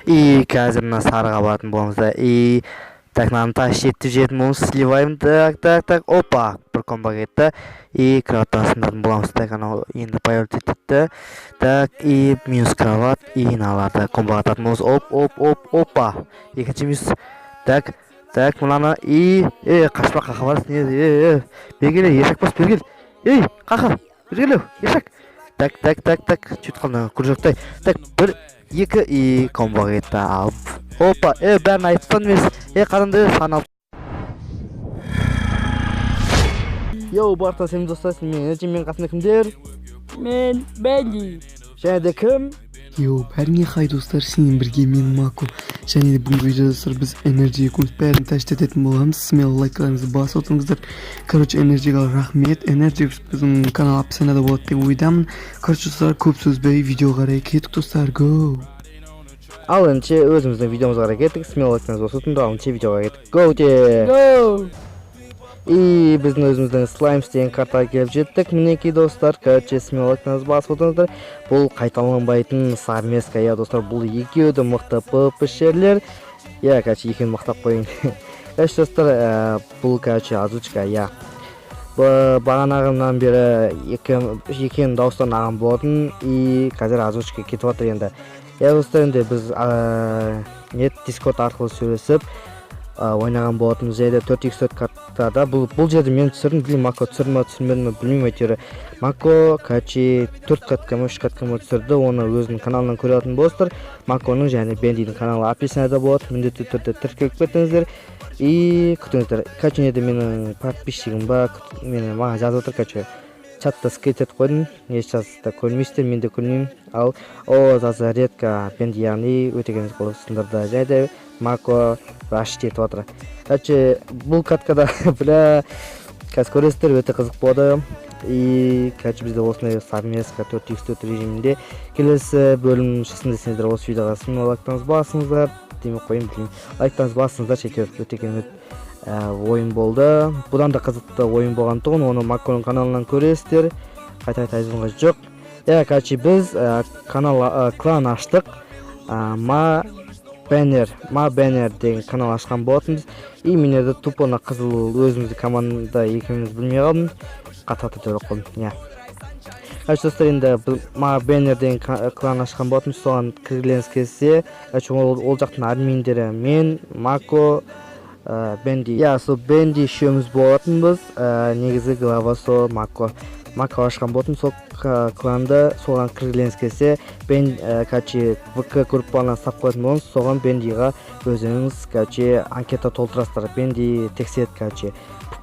И қазір мына сарыға баратын боламыз да. И так, мынаны тас жетіп жетін боламыз, сливаем. Так, так, так, опа, бір комбо кетті. И кроваттан сындыратын боламыз. Так, анау енді появиться етті. Так, и минус кровать, и мыналарды комбо ататын боламыз. Оп, оп, оп, опа, екінші минус. Так, так, мынаны и қашпа, қақа барасың? Е, е, е, бері кел, ешак бас, бері кел, ей, қақа, бері кел, ешак. Так, так, так, так, чуть қалды, кружоктай. Так, бір, екі, и комбо кетті. Алып, опа, е, бәрін айтып тастадым емес. Е, қараңдар, сан алып. Йоу, барлықтарыңа сәлем, достар! Мен Energy, менің қасымда кімдер? Мен Бенди. Және де кім? Йоу, бәріңе хай, достар! Сенімен бірге мен, Мако. Және де бүгінгі видеода, достар, біз Energy екеуміз бәрін тәштететін боламыз. Смело лайктарыңызды басып отырыңыздар. Короче, Energyға рахмет. Energy біздің канал описанияда болады деп ойдамын. Короче, достар, көп созбай видеоға қарай кеттік, достар, го! Ал ендеше өзіміздің видеомызға қарай кеттік. Смело лайктарыңызды басып отырыңдар. Ал ендеше видеоға кеттік, го те! Go! И біздің өзіміздің Слаймс деген картаға келіп жеттік, мінекей, достар. Короче, смело лайктарыңызды басып отырыңыздар. Бұл қайталанбайтын совместка, иә, достар. Бұл екеуі де мықты ппшерлер, иә. Короче, екеуін мақтап қояйын. Короче, достар, бұл, короче, озвучка, иә. Бағанағынан бері екеуінің дауыстарын алған болатын, и қазір озвучка кетіп жатыр енді, иә, достар. Енді біз не, Дискорд арқылы сөйлесіп, ойнаған болатынбыз. Және де 4x4 картада бұл жерде мен түсірдім. Білмеймін, Мако түсірді ма, түсірмеді ма, білмеймін. Әйтеуір Мако, короче, төрт катка ма, үш катка ма түсірді. Оны өзінің каналынан көре алатын боласыздар. Маконың және Бендидің каналы описанияда болады, міндетті түрде тіркеліп кетіңіздер и күтіңіздер. Короче, неде, менің подписчигім ба, мені маған жазып отыр. Короче, чатта скрыть етіп қойдым, не жазса көрмейсіздер, мен де көрмеймін. Ал о за редко Бенди, яғни өте керемет қылып сындырды. Және де Мако раш етіп жатыр. Короче, бұл каткада, бля, қазір көресіздер, өте қызық болады. И, короче, бізде осындай совместка 4x4 режимінде келесі бөлім шықсын десеңіздер, осы видеоға смело лайктарыңызды басыңыздар демей қояйын, білмеймін, лайктарыңызды басыңыздар. Әйтеуір өте керемет ойын болды. Бұдан да қызықты ойын болған тұғын, оны Маконың каналынан көресіздер, қайта қайта айтудың қажеті жоқ, иә. Короче, біз канал, клан аштық, ма Бэннер, ма Бэннер деген канал ашқан болатынбыз. И мен жерде тупо мына қызыл өзіміздің команда екенімізді білмей қалдым, қата төлеп қойдым, иә. Короче, достар, енді ма Бэннер деген клан ашқан болатынбыз. Соған кіргілеріңіз келсе, короче, ол жақтың админдері мен, Мако, Бенди, иә, сол Бенди үшеуміз болатынбыз. Негізгі глава сол Мако. Мако ашқан болатын сол кланды. Соған кіргілеріңіз келсе, бен, короче, ВК группаны сап қоятын боламыз. Соған Бендиға өздеріңіз, короче, анкета толтырасыздар, Бенди тексереді. Короче,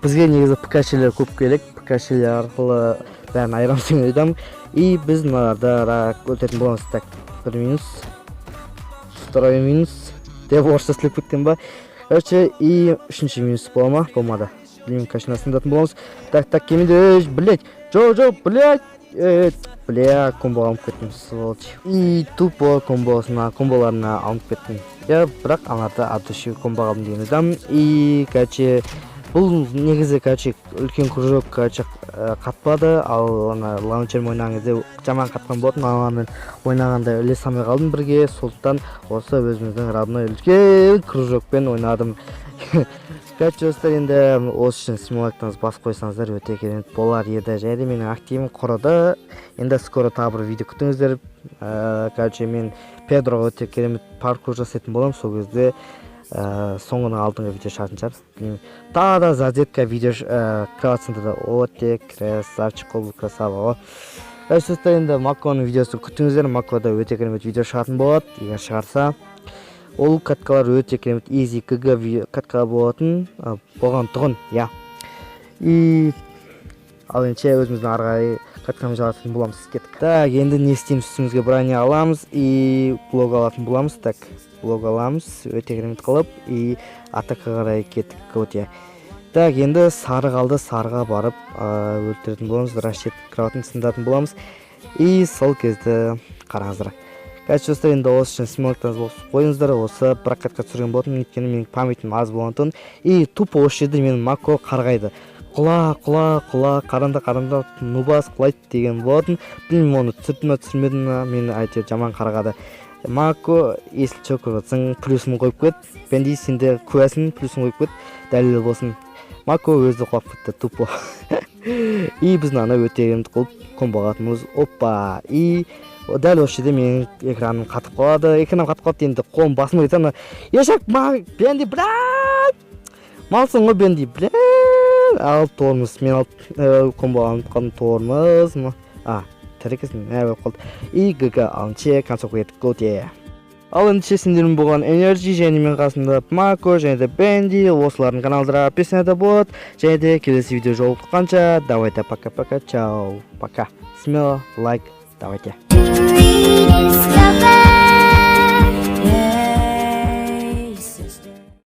бізге негізі ПКшілер көп керек, ПКшілер арқылы бәрін айырамыз деген ойдамын. И біз мыналарды рак өтетін боламыз. Так, бір минус, второй минус деп орысша сөйлеп кеткен ба. Короче, и үшінші минус бола ма, болмады, білмеймін. Короче, мына сындыратын боламыз. Так, так, келмейді. Ей, блять, жоқ, жоқ, блять, бля, комбо алып кеттім, сволочь. И тупо комбосына, комболарына алынып кеттім, иә. Бірақ аналарды от души комбо алдым деген ойдамын. И, короче, бұл негізі, короче, үлкен кружок, короче, қатпады. Ал ана лаунчермен ойнаған кезде жаман қатқан болатын. Аналармен ойнағанда ілесе алмай қалдым бірге. Сондықтан осы өзіміздің родной үлкен кружокпен ойнадым. Короче, достар, енді осы үшін смело лайктарыңызды басып қойсаңыздар, өте керемет болар еді. Және де менің активім құрыды. Енді скоро тағы бір видео күтіңіздер. Короче, мен Педроға өте керемет паркур жасайтын боламын. Сол кезде соңының алдыңғы видео шығатын шығар, білмеймін. Тағы да зазетка видео, кровать сындырды, өте красавчик қой бұл, красава ғой. Короче, достар, енді Маконың видеосын күтіңіздер. Макода өте керемет видео шығатын болады, егер шығарса. Ол каткалар өте керемет изи гг катка болатын, болған тұғын, иә. И ал ендеше өзіміздің ары қарай каткамызды жалғастыратын боламыз. Кеттік. Так, енді не істейміз? Үстімізге броня аламыз и блок алатын боламыз. Так, блок аламыз өте керемет қылып, и атакаға қарай кеттік өте. Так, енді сары қалды. Сарыға барып, өлтіретін боламыз, раш етіп, кроватын сындыратын боламыз. И сол кезде қараңыздар. Короче, достар, енді осы үшін смело лайктарыңызды басып қойыңыздар. Осы бір катка түсірген болатынмын, өйткені менің памятім аз болғандықтан. И тупо осы жерде мені Мако қарғайды: «Құла, құла, құла, қаранда, қаранда, нубас құлайды», — деген болатын. Білмеймін, оны түсірді ма, түсірмеді ма, мені әйтеуір жаман қарғады. Мако, если че, көріп жатсаң, плюсын қойып кет. Бенди, сен де куәсің, плюсын қойып кет, дәлел болсын. Мако өзі құлап кетті тупо. И біз мынаны өте керемет қылып комбо алатынбыз. Опа, и дәл осы жерде менің экраным қатып қалады, экраным қатып қалды. Енді қолым басыма кетсе, ана ешак Бенди, блядь, малсың ғой, Бенди, блядь. Ал тормоз мен алып, комбо алып қалдым. Тормоз, а тірі екенсің, ә, болып қалды. И ГГ. Ал ендеше концовка кеттік, готе. Ал ендеше сендермен болған Energy және мен қасымда Мако және де Бенди. Осылардың каналдары описанияда болады. Және де келесі видео жолыққанша, давайте, пока пока, чао, пока, смело лайк, давайте. Rediscover.